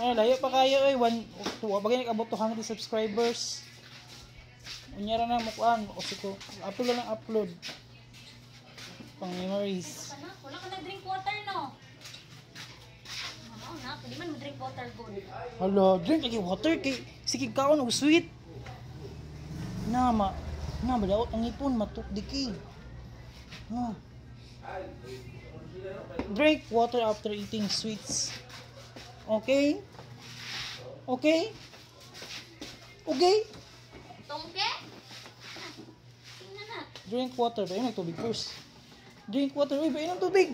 Ay, layo pa kayo eh. One, two, bagay nag-abot 200 subscribers. Unya ra na mo kuan, o ko. Upload lang upload. Pang memories. Wala wala ka na drink water, no? Oo na, di man mo drink water good. Hala, drink lagi water kay sige kaon og sweet. Na ma na badaot ang ngipon matukdiki. No. Drink water after eating sweets. Okay? Okay? Okay? Tungke? Tingnan na. Drink water. Bayan ng tubig first. Drink water. Uy, bayan ng tubig.